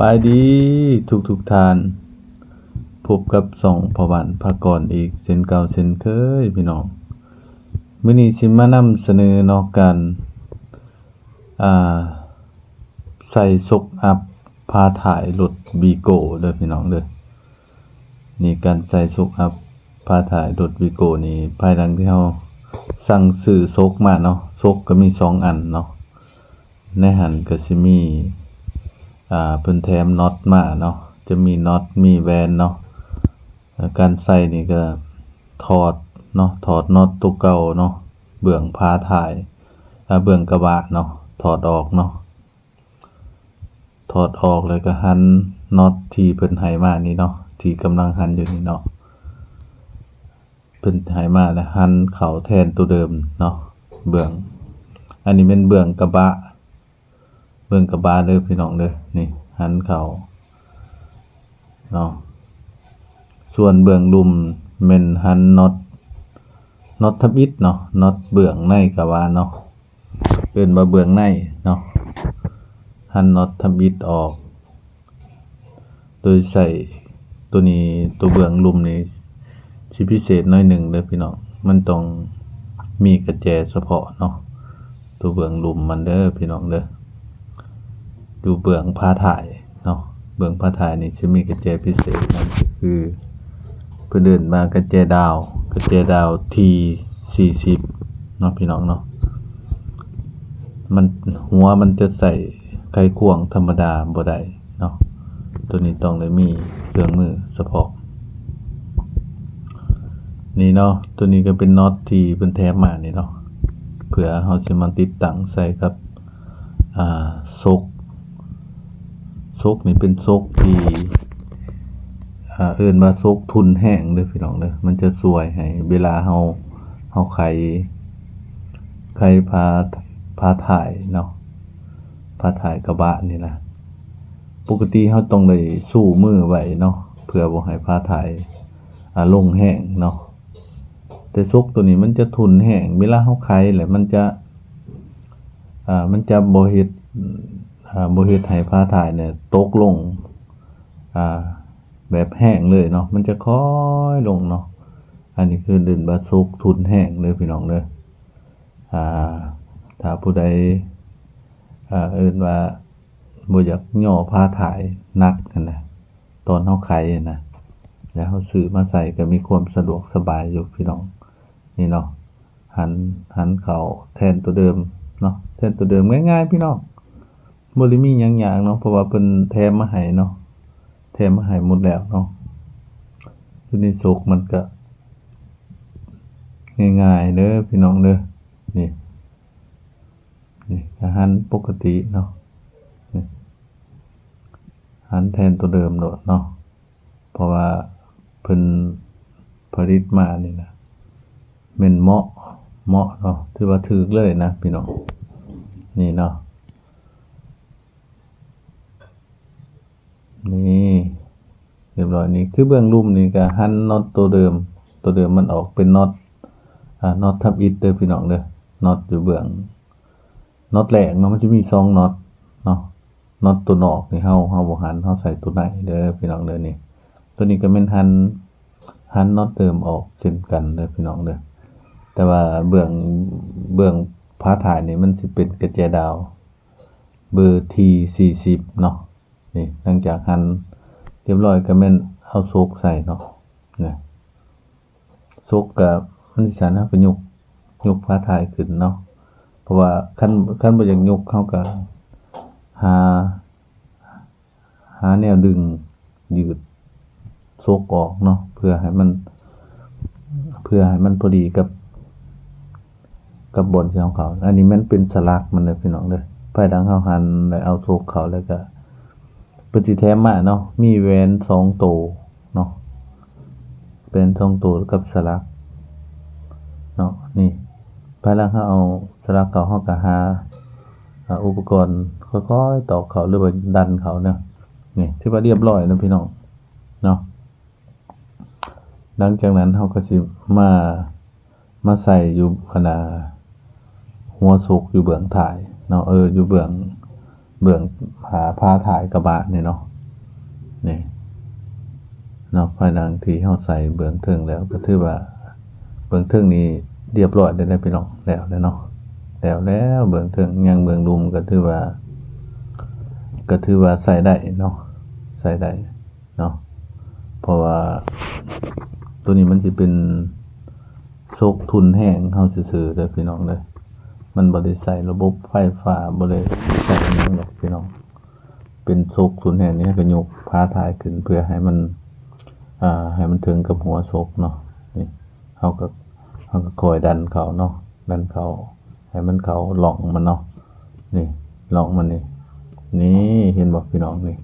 ບາຍດີທຸກໆທ່ານ, ພົບກັບຊ່ອງພໍ່ບ້ານພາກອນອີກເຊັ່ນເກົ່າເຊັ່ນເຄີຍພີ່ນ້ອງ. ມື້ນີ້ຊິມານຳສະເໜີເນາະ ການ ອ່າ ໃສ່ຊົກອັບຝາທ້າຍລົດວີໂກ້ເດີພີ່ນ້ອງເດີ. ນີ້ການໃສ່ຊົກອັບຝາທ້າຍລົດວີໂກ້ນີ້ ພາຍຫຼັງທີ່ເຮົາສັ່ງຊື້ຊົກມາເນາະ, ຊົກກໍມີສອງອັນເນາະ. ໃນຫັ້ນກໍຊິມີ ອ່າ ເພິ່ນແຖມນັອດມາເນາະ, ຈະມີນັອດ ມີແຫວນເນາະ. ແລ້ວການໃສ່ນີ້ກໍຖອດເນາະ, ຖອດນັອດຕົວເກົ່າເນາະ, ເບື້ອງຝາທ້າຍ ອ່າ ເບື້ອງກະບະເນາະ, ຖອດອອກເນາະ. ຖອດອອກແລ້ວກໍຫັນນັອດທີ່ເພິ່ນໃຫ້ມານີ້ເນາະ, ທີ່ກຳລັງຫັນຢູ່ນີ້ເນາະ, ເພິ່ນໃຫ້ມາແລ້ວຫັນເຂົ້າແທນຕົວເດີມເນາະ. ເບື້ອງ ອັນນີ້ແມ່ນເບື້ອງກະບະ, ເບື້ອງກະບະເດີພີ່ນ້ອງເດີ. ນີ້ຫັນເຂົ້າເນາະ, ສ່ວນເບື້ອງລຸ່ມແມ່ນຫັນນັອດ ນັອດທຳອິດເນາະ, ນັອດເບື້ອງໃນກະບະເນາະ. ເອີ້ນວ່າເບື້ອງໃນເນາະ, ຫັນນັອດທຳອິດອອກ ໂດຍໃຊ້ຕົວນີ້. ຕົວເບື້ອງລຸ່ມນີ້ຊິພິເສດໜ້ອຍໜຶ່ງເດີພີ່ນ້ອງ, ມັນຕ້ອງມີກະແຈສະເພາະເນາະ, ຕົວເບື້ອງລຸ່ມມັນເດີພີ່ນ້ອງເດີ. ຢູ່ເບື້ອງຝາທ້າຍເນາະ, ເບື້ອງຝາທ້າຍນີ້ຊິມີກະແຈພິເສດ, ນັ້ນກໍຄື ເພິ່ນເອີ້ນວ່າກະແຈດາວ, ກະແຈດາວທີສີ່ສິບເນາະພີ່ນ້ອງເນາະ. ມັນ ຫົວມັນຈະໃຊ້ໄຂຄວງທຳມະດາບໍ່ໄດ້ເນາະ, ຕົວນີ້ຕ້ອງໄດ້ມີເຄື່ອງມືສະເພາະ. ນີ້ເນາະ, ຕົວນີ້ກໍເປັນນັອດທີ່ເພິ່ນແຖມມານີ້ເນາະ, ເພື່ອເຮົາຊິມາຕິດຕັ້ງໃສ່ກັບ ອ່າ ຊົກ. ຊົກນີ້ເປັນຊົກທີ່ ອ່າ ເອີ້ນວ່າຊົກທຸ່ນແຮງເດີພີ່ນ້ອງເດີ, ມັນຈະຊ່ວຍໃຫ້ເວລາເຮົາ ເຮົາໄຂ ໄຂຝາ ຝາທ້າຍເນາະ, ຝາທ້າຍກະບະນີ້ນະ. ປົກກະຕິເຮົາຕ້ອງໄດ້ຊູມືໄວ້ເນາະ ເພື່ອບໍ່ໃຫ້ຝາທ້າຍ ອ່າ ລົງແຮງເນາະ. ແຕ່ຊົກຕົວນີ້ມັນຈະທຸ່ນແຮງ, ເວລາເຮົາໄຂແລ້ວມັນຈະ ອ່າ ມັນຈະບໍ່ເຮັດ ອ່າ ບໍ່ເຮັດໃຫ້ຝາທ້າຍນີ້ຕົກລົງ ອ່າ ແບບແຮງເລີຍເນາະ, ມັນຈະຄ່ອຍລົງເນາະ. ອັນນີ້ຄືເອີ້ນວ່າຊົກທຸ່ນແຮງເດີພີ່ນ້ອງເດີ. ອ່າ ຖ້າຜູ້ໃດ ອ່າ ເອີ້ນວ່າບໍ່ຢາກຍໍ້ຝາທ້າຍໜັກຫັ້ນນະ, ຕອນເຮົາໄຂຫັ້ນນະ, ແລ້ວເຮົາຊື້ມາໃສ່ກໍມີຄວາມສະດວກສະບາຍຢູ່ພີ່ນ້ອງ. ນີ້ເນາະ, ຫັນ ຫັນເຂົ້າແທນຕົວເດີມເນາະ, ແທນຕົວເດີມງ່າຍໆພີ່ນ້ອງ, ບໍ່ໄດ້ມີຫຍັງຍາກເນາະ, ເພາະວ່າເພິ່ນແຖມມາໃຫ້ເນາະ, ແຖມມາໃຫ້ໝົດແລ້ວເນາະ. ຢູ່ໃນຊົກມັນກະງ່າຍໆເດີພີ່ນ້ອງເດີ. ນີ້ ນີ້ກະຫັນປົກກະຕິເນາະ, ນີ້ ຫັນແທນຕົວເດີມໂລດເນາະ, ເພາະວ່າເພິ່ນຜະລິດມານີ້ນະ ແມ່ນເໝາະ ເໝາະເນາະ, ຖືວ່າຖືກເລີຍນະພີ່ນ້ອງ. ນີ້ເນາະ, ນີ້ ຮຽບຮ້ອຍ. ນີ້ຄືເບື້ອງລຸ່ມນີ້ກະຫັນນັອດຕົວເດີມ, ຕົວເດີມມັນອອກເປັນນັອດ ອ່າ ນັອດທຳອິດເດີພີ່ນ້ອງເດີ, ນັອດຢູ່ເບື້ອງ ນັອດແລກເນາະ, ມັນຈະມີສອງນັອດເນາະ. ນັອດຕົວນອກນີ້ເຮົາ ເຮົາບໍ່ຫັນ, ເຮົາໃສ່ຕົວໃນເດີພີ່ນ້ອງເດີ. ນີ້ ຕົວນີ້ກໍແມ່ນຫັນ ຫັນນັອດເດີມອອກເຊັ່ນກັນເດີພີ່ນ້ອງເດີ, ແຕ່ວ່າເບື້ອງ ເບື້ອງຝາທ້າຍນີ້ມັນຊິເປັນກະແຈດາວເບີທີສີ່ສິບເນາະ. ນີ້ ຫຼັງຈາກຫັນຮຽບຮ້ອຍກໍແມ່ນເອົາໂຊກໃສ່ເນາະ, ນີ້ ໂຊກກະມັນຊິສັ່ນ, ເຮົາກໍຍົກ ຍົກຝາທ້າຍຂຶ້ນເນາະ, ເພາະວ່າຄັນ ຄັນບໍ່ຢາກຍົກ ເຮົາກະຫາ ຫາແນວດຶງ ຢືດໂຊກອອກເນາະ, ເພື່ອໃຫ້ມັນ ເພື່ອໃຫ້ມັນພໍດີກັບ ກັບບ່ອນທີ່ເຮົາເຂົ້າ. ອັນນີ້ແມ່ນເປັນສະຫຼັກມັນເດີພີ່ນ້ອງເດີ. ພາຍຫຼັງເຮົາຫັນ ແລະ ເອົາໂຊກເຂົ້າ ແລ້ວກະເພິ່ນຊິແຖມມາເນາະ, ມີແຫວນສອງໂຕເນາະ, ແຫວນສອງໂຕກັບສະຫຼັກເນາະ. ນີ້ ພາຍຫຼັງເຮົາເອົາສະຫຼັກເຂົ້າ ເຮົາກະຫາ ອ່າ ອຸປະກອນຄ່ອຍໆຕອກເຂົ້າ ຫຼືວ່າດັນເຂົ້າເນາະ. ນີ້ ຖືວ່າຮຽບຮ້ອຍເນາະພີ່ນ້ອງເນາະ. ຫຼັງຈາກນັ້ນເຮົາກໍຊິມາ ມາໃສ່ຢູ່ ອັນນ່າ ຫົວໂຊກຢູ່ເບື້ອງທ້າຍເນາະ, ເອີ ຢູ່ເບື້ອງ ເບື້ອງ ອ່າ ຝາທ້າຍກະບະນີ້ເນາະ. ເນາະ. ພາຍຫຼັງທີ່ເຮົາໃສ່ເບື້ອງເທິງແລ້ວ ກໍຖືວ່າເບື້ອງເທິງນີ້ລຽບຮ້ອຍແລ້ວເດ້ພີ່ນ້ອງ, ແລ້ວແລ້ວເນາະ, ແລ້ວແລ້ວເບື້ອງເທິງ. ຍັງເບື້ອງລຸ່ມກໍຖືວ່າ ກໍຖືວ່າໃຊ້ໄດ້ເນາະ, ໃຊ້ໄດ້ເນາະ. ເພາະວ່າໂຕນີ້ມັນຊິເປັນໂຊກທຸນແຮງເຮົາຊື່ໆເດີພີ່ນ້ອງເດີ, ມັນບໍ່ໄດ້ໃຊ້ລະບົບໄຟຟ້າ, ບໍ່ໄດ້ໃຊ້ຫຍັງດອກພີ່ນ້ອງ. ເປັນໂຊກທຸນແຮງນີ້ ເຮົາກໍຍົກຝາທ້າຍຂຶ້ນເພື່ອໃຫ້ມັນ ອ່າ ໃຫ້ມັນເຖິງກັບຫົວໂຊກເນາະ. ນີ້ ເຮົາກໍ ເຮົາກໍຄ່ອຍດັນເຂົ້າເນາະ, ດັນເຂົ້າໃຫ້ມັນເຂົ້າຮ່ອງມັນເນາະ. ນີ້ ຮ່ອງມັນນີ້, ນີ້ ເຫັນບໍ່ພີ່ນ້ອງ? ນີ້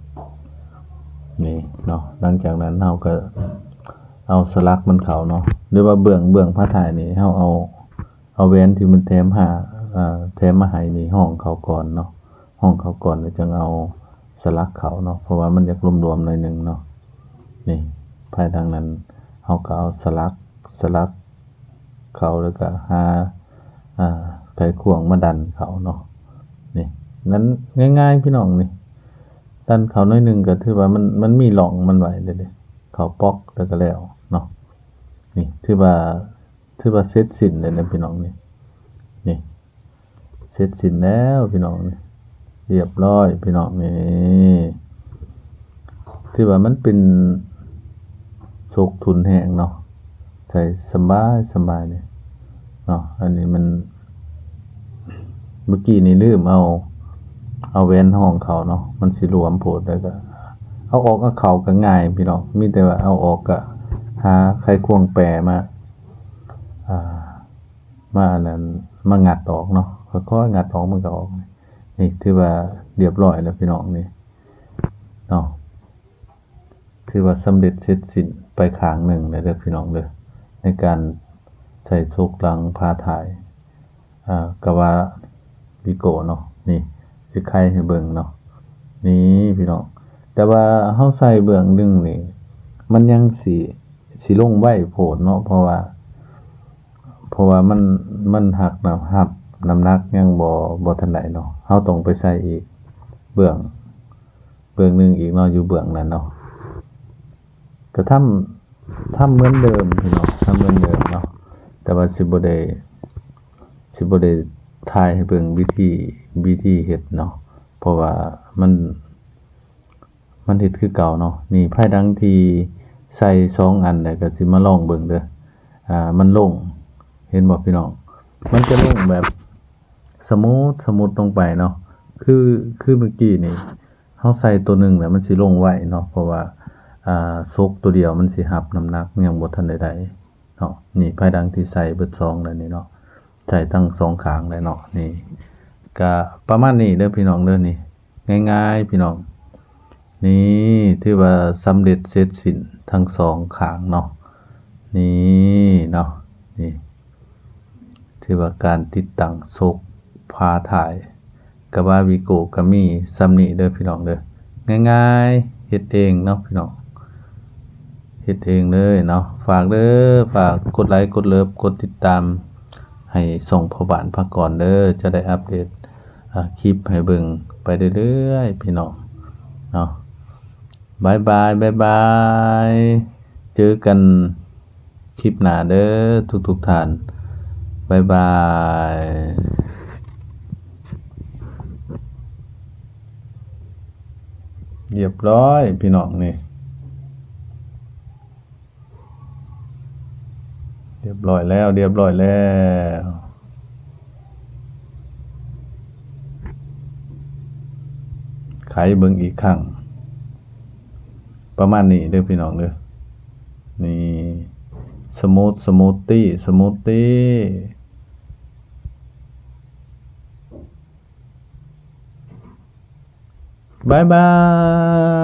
ນີ້ເນາະ. ຫຼັງຈາກນັ້ນເຮົາກໍເອົາສະຫຼັກມັນເຂົ້າເນາະ, ຫຼືວ່າເບື້ອງ ເບື້ອງຝາທ້າຍນີ້ ເຮົາເອົາ ເອົາແຫວນທີ່ມັນແຖມຫາ ເອີ ແຖມມາໃຫ້ນີ້ ຮ່ອງເຂົ້າກ່ອນເນາະ, ຮ່ອງເຂົ້າກ່ອນ ແລ້ວຈັ່ງເອົາສະຫຼັກເຂົ້າເນາະ, ເພາະວ່າມັນຢາກຫຼວມໆໜ້ອຍໜຶ່ງເນາະ. ນີ້ ພາຍຫຼັງນັ້ນ ເຮົາກໍເອົາສະຫຼັກ ສະຫຼັກເຂົ້າ ແລ້ວກໍຫາ ອ່າ ໄຂຄວງມາດັນເຂົ້າເນາະ. ນີ້ ນັ້ນ ງ່າຍໆ ພີ່ນ້ອງ. ນີ້ ດັນເຂົ້າໜ້ອຍໜຶ່ງ ກໍຖືວ່າມັນ ມັນມີຮ່ອງມັນໄວ້ເດ້ ເຂົ້າປ໊ອກ ແລ້ວກໍແລ້ວເນາະ. ນີ້ ຖືວ່າ ຖືວ່າເສັດສິ້ນແລ້ວນະພີ່ນ້ອງນີ້, ນີ້ ເສັດສິ້ນແລ້ວພີ່ນ້ອງນີ້, ລຽບຮ້ອຍພີ່ນ້ອງນີ້. ຖືວ່າມັນເປັນໂຊກທຸນແຮງເນາະ, ໃສ່ສະບາຍ ສະບາຍເດ້ເນາະ. ອັນນີ້ມັນ ເມື່ອກີ້ນີ້ລືມເອົາ ເອົາແຫວນຮ່ອງເຂົ້າເນາະ, ມັນຊິຫຼວມໂພດ. ແລ້ວກໍເອົາອອກເອົາເຂົ້າກໍງ່າຍພີ່ນ້ອງ, ມີແຕ່ວ່າເອົາອອກກໍຫາໄຂຄວງແປມາ ອ່າ ມາອັນນັ້ນ ມາງັດອອກເນາະ, ຄ່ອຍໆງັດອອກ ມັນກໍອອກ. ນີ້ ນີ້ຖືວ່າລຽບຮ້ອຍແລ້ວພີ່ນ້ອງນີ້ເນາະ, ຖືວ່າສຳເລັດເສັດສິ້ນໄປຂ້າງໜຶ່ງແລ້ວເດີພີ່ນ້ອງເດີ, ໃນການໃສ່ໂຊກຫຼັງຝາທ້າຍ ອ່າ ກາວາວີໂກເນາະ. ນີ້ ຊິໄຂໃຫ້ເບິ່ງເນາະ, ນີ້ພີ່ນ້ອງ. ແຕ່ວ່າເຮົາໃສ່ເບື້ອງໜຶ່ງນີ້ ມັນຍັງຊິ ຊິລົງໄວໂພດເນາະ, ເພາະວ່າ ເພາະວ່າມັນ ມັນຮັບນ້ຳ ຮັບນ້ຳໜັກຍັງບໍ່ ບໍ່ທັນໄດ້ເນາະ. ເຮົາຕ້ອງໄປໃສ່ອີກເບື້ອງ ເບື້ອງໜຶ່ງອີກເນາະ, ຢູ່ເບື້ອງນັ້ນເນາະ. ກໍທຳ ທຳເໝືອນເດີມພີ່ນ້ອງ, ທຳເໝືອນເດີມເນາະ, ແຕ່ວ່າຊິບໍ່ໄດ້ ຊິບໍ່ໄດ້ຖ່າຍໃຫ້ເບິ່ງວິທີ ວິທີເຮັດເນາະ, ເພາະວ່າມັນ ມັນເຮັດຄືເກົ່າເນາະ. ນີ້ ພາຍຫຼັງທີ່ໃສ່ສອງອັນແລ້ວ ກໍຊິມາລອງເບິ່ງເດີ. ອ່າ ມັນລົງ ເຫັນບໍ່ພີ່ນ້ອງ? ມັນຈະລົງແບບສະມູດ ສະມູດລົງໄປເນາະ. ຄື ຄືເມື່ອກີ້ນີ້ ເຮົາໃສ່ໂຕໜຶ່ງແລ້ວ ມັນຊິລົງໄວເນາະ, ເພາະວ່າ ອ່າ ໂຊກໂຕດຽວມັນຊິຮັບນ້ຳໜັກຍັງບໍ່ທັນໄດ້ໄດ້ເນາະ. ນີ້ ພາຍຫຼັງທີ່ໃສ່ເບິດສອງແລ້ວນີ້ເນາະ, ໃສ່ທັງສອງຂ້າງແລ້ວເນາະ. ນີ້ ກະປະມານນີ້ເດີພີ່ນ້ອງເດີ. ນີ້ ງ່າຍໆ ພີ່ນ້ອງ. ນີ້ ຖືວ່າສຳເລັດເສັດສິ້ນທັງສອງຂ້າງເນາະ. ນີ້ເນາະ ນີ້ ຖືວ່າການຕິດຕັ້ງໂຊກຝາທ້າຍກາວາວີໂກກໍມີສ່ຳນີ້ເດີພີ່ນ້ອງເດີ. ງ່າຍໆ ເຮັດເອງເນາະພີ່ນ້ອງ, ເຮັດເອງເລີຍເນາະ. ຝາກເດີ ຝາກກົດໄລ ກົດເລີບ ກົດຕິດຕາມ ໃຫ້ຊ່ອງພໍ່ບ້ານພາກອນເດີ, ຈະໄດ້ອັບເດດ ອ່າ ຄລິບໃຫ້ເບິ່ງໄປເລື້ອຍໆ ພີ່ນ້ອງເນາະ. ບາຍບາຍ ບາຍບາຍ, ເຈີກັນຄລິບໜ້າເດີທຸກໆທ່ານ. ບາຍບາຍ. ລຽບຮ້ອຍ ພີ່ນ້ອງນີ້. ລຽບຮ້ອຍແລ້ວ ລຽບຮ້ອຍແລ້ວ. ໄຂເບິ່ງອີກຄັ້ງ ປະມານນີ້ເດີພີ່ນ້ອງເດີ. ນີ້ ສະມູດ ສະມູດຕີ້ ສະມູດຕີ້. ບາຍບາຍ.